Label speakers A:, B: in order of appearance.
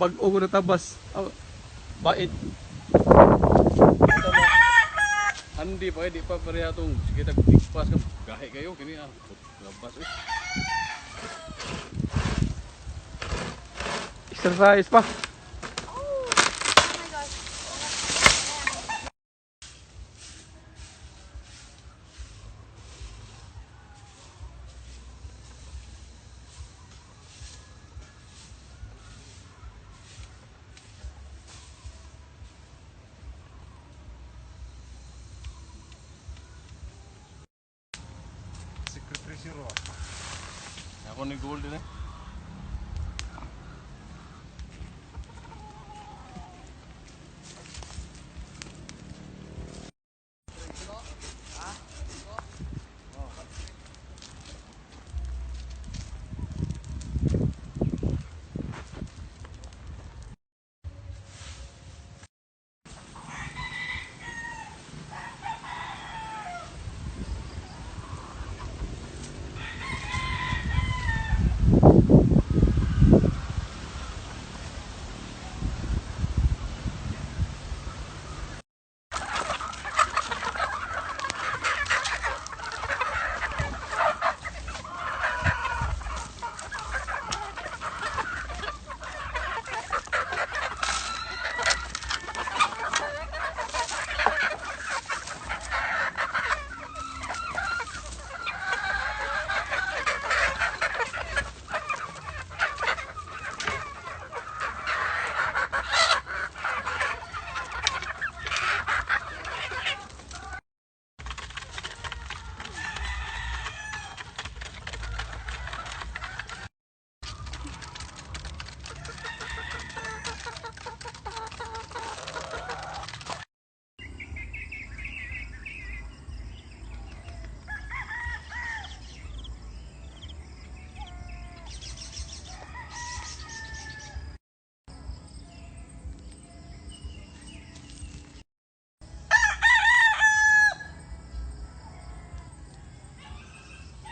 A: Bag-o ko natabas. Oh, bait. Handi pa, di pa pareha tong sige tag tigpas ka gahi kayo kini ah. Labas eh. Exercise pa.
B: Oh my gosh.
C: Secretary zero.
A: Ako ni gold din eh.